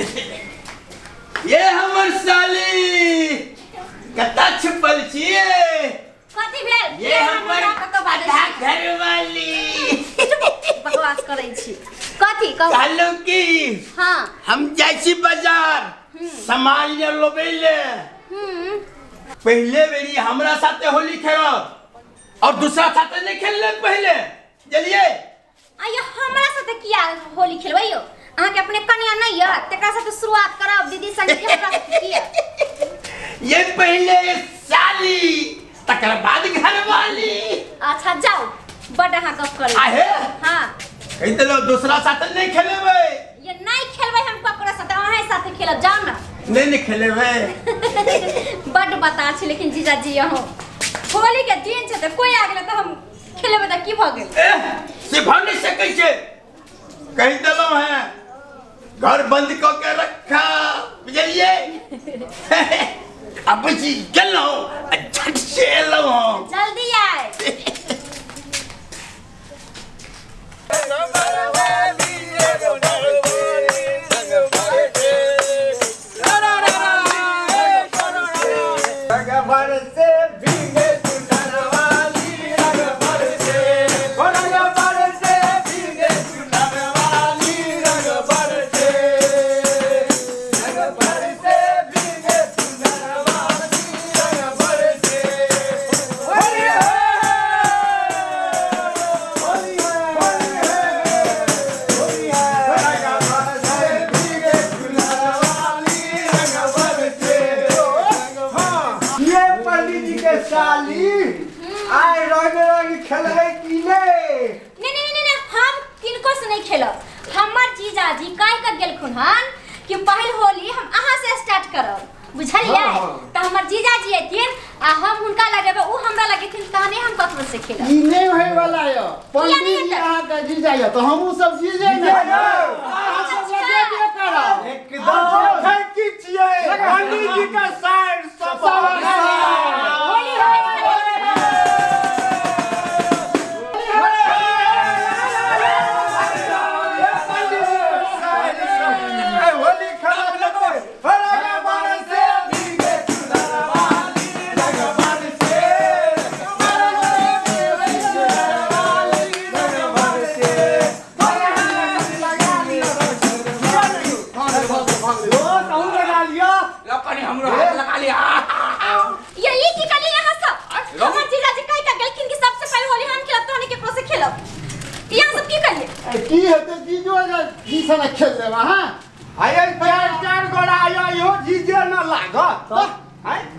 ये हमर साली कत्ता छुपल छिए। कथी भेल? ये हमर घरवाली बकवास करै छी। कथी कहू? कहलहुँ की हां हम जाइ छी बाजार सामान ले लेबै ले। पहले बेरी हमरा साथे होली खेलब और दूसरा साथे नहीं खेलले पहले चलिए। आयो हमरा साथे किया होली खेलबै? अहाँ के अपने कन्या नहीं है तेकरा साथे शुरुआत करब दीदी संग हमरा साथे किया? ये पहले साली तकर बाद घरवाली। अच्छा जाओ बड अहाँ गप करै। आहे हां कहि देलो दूसरा साथे नहीं खेलेबै। ये नहीं खेलबै हम ककरो साथे, अहाँ साथे खेलब जाओ ना। नहीं नहीं खेलेबै। बड बता छी लेकिन जीजाजी अहाँ होली के दिन छै त कोई आ गेल त हम खेलेबै त की भ गेल? से भ नहीं सकै छै। कहि देलो है घर बंद क के रखा बुझलिए। अब जी गेलौ झट से एलौ। जल्दी आए। हमर जीजाजी कह के गेलखुन हन कि पहिल होली हम अहाँ से स्टार्ट करब बुझलिए। त हमर जीजाजी अथिन आ हम हुनका लगेबै उ हमरा लगेथिन तहने हम ककरो से खेलब। ई नहीं होय वाला य पंडित जी अहाँ के जीजा य त हमहु सब जीजे ने अहाँ सब लगेबे करब। एकदम की छियै पंडित जी के साइड सब होली की हेतै जीजो जी सने खेल लेब अहाँ? आये चार चार गोड़ा आयो यो जीजे न लागत।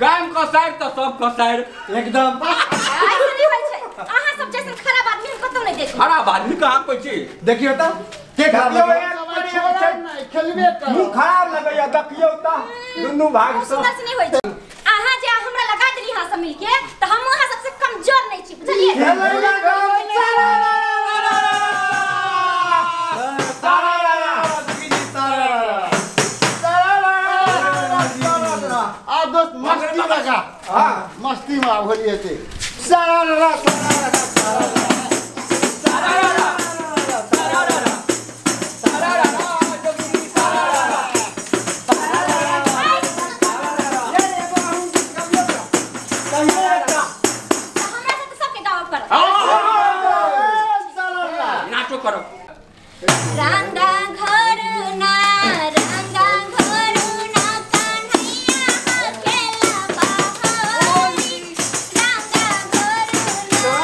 गाम कसार त सब कसार एकदम। ऐसे नहीं होय छै। अहाँ सब जैसन खराब आदमी हम कतौ नहीं देखी। खराब आदमी कहाँ कोइ छी? देखियो त देखियो खेलबे कर मुंह खराब लगैया। देखियो त दुनू भाग से सुंदर से नहीं होय छै। अहाँ जे हमरा लगा देली अहाँ सब मिलके त हम अहाँ सबसे कमजोर नहीं छी बुझलिए। मस्ती लगा। हां मस्ती में होली हेतै। सारा सारा सारा सारा सारा सारा हमरा से त सबके गाव पर नाचो करो। रांगा घर ना रांगा घर ना कन्हैया खेला होली रांगा घर ना।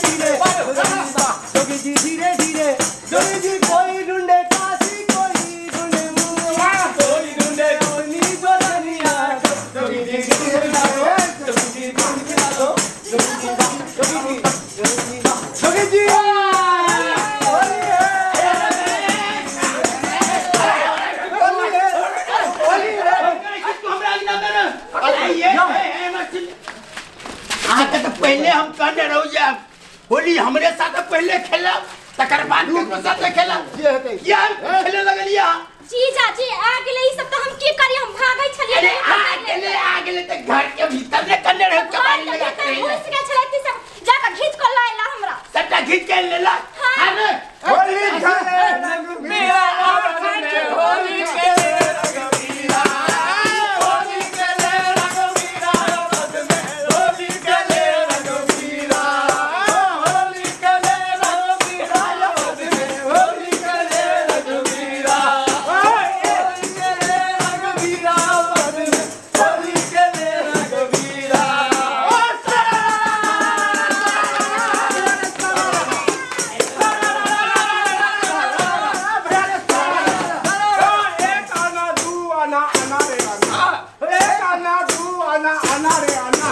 धीरे धीरे जोगी जी धीरे धीरे जोगी जी कोई ढूंढे काशी कोई ढूंढे मुआ कोई ढूंढे कोनी जोधनिया जोगी जी धीरे धीरे जोगी जी धीरे जोगी जी जोगी जी जोगी जी पहले हम कहने रहो जा होली हमरे साथ पहले खेला तकर बाद केकरो साथ खेला किया खेले लगलिया जीजा जी आ गेलै ई सब त हम की करी हम भागै छलियै। अरे आ गेलै त घर के भीतर ने कने रहो कबाड़ी लगा के घुस गेल छलै त सब जाके घीच के लायला हमरा सबटा घीच के लेला। हां ने होली खेले रंग पीला होली खेले रंग पीला होली खेले रंग पीला होली खेले रंग पीला होली खेले रंग पीला होली खेले रंग पीला होली खेले रंग पीला होली खेले रंग पीला। एक आना दू आना आना रे आना एक आना दू आना आना रे आना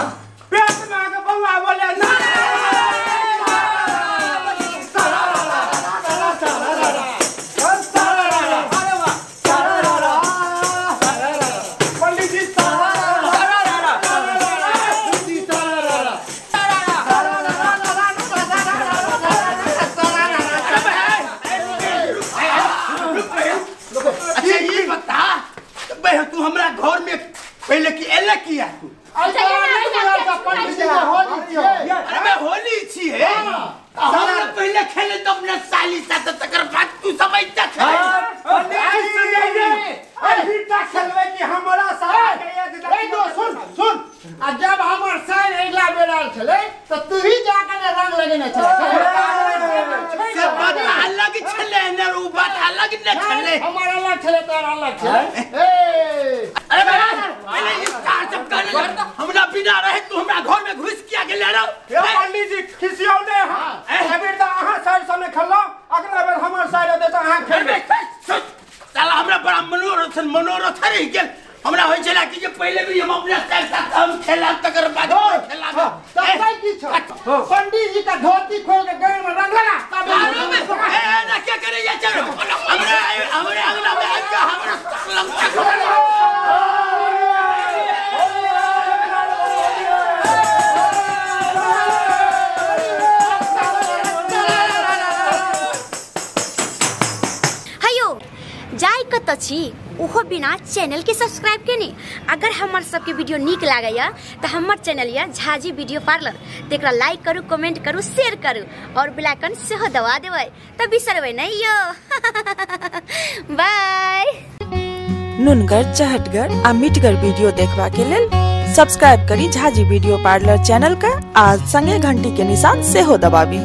पेट में के बउआ बोले ना पंडित जी अच्छा ये बता बे तू हमरा घर में पहले की एले किया तू? अरे मैं होली छी है हमरा पहले खेले तो अपने साली साथ तकर बाद तू समझता खेले। खेलबै कि हमरा साथ ए दो सुन सुन आ जब हमर साल अगला बेर आयल छलै त तू ही जाके ने रंग लगेने छलै। से बात अलग छले ने उ बात अलग ने छले हमर अलग छलै तोर अलग छलै। ए अरे पहले इस कार सब करने हमरा बिना रहे तू हमरा घर में घुस किया गेले रहो। पंडित जी खिसियौ ने हां एबेर त अहाँ साइड से खेलौ अगला बेर हमर साइड हेतै त अहाँ खेलबै। साला हमरा बड़ा मनोरथ मनोरथ रहि गेल। हमरा होइ छला कि जे पहले भी हम अपने साइड साथ हम खेला तकर बाद खेला तब की छ पंडित जी का धोती खोल के गैर में रंग लगा तब ए ना क्या करे या चलो हमरा हमरा अगला में आज हमरा लंका हयो जाय कत छी उहो बिना चैनल के सब्सक्राइब केने। अगर हमर सबके वीडियो नीक लागैया त हमर चैनल या झाजी वीडियो पार्लर तेकरा लाइक करू कमेंट करू शेयर करू और बेल आइकन सेहो दबा देबै त बिसरबै नै यो। बाय। नुनगर चहटगर आ मिठगर वीडियो देखबा के लेल सब्सक्राइब करी झाजी वीडियो पार्लर चैनल का आ संगे घंटी के निशान सेहो दबाबी।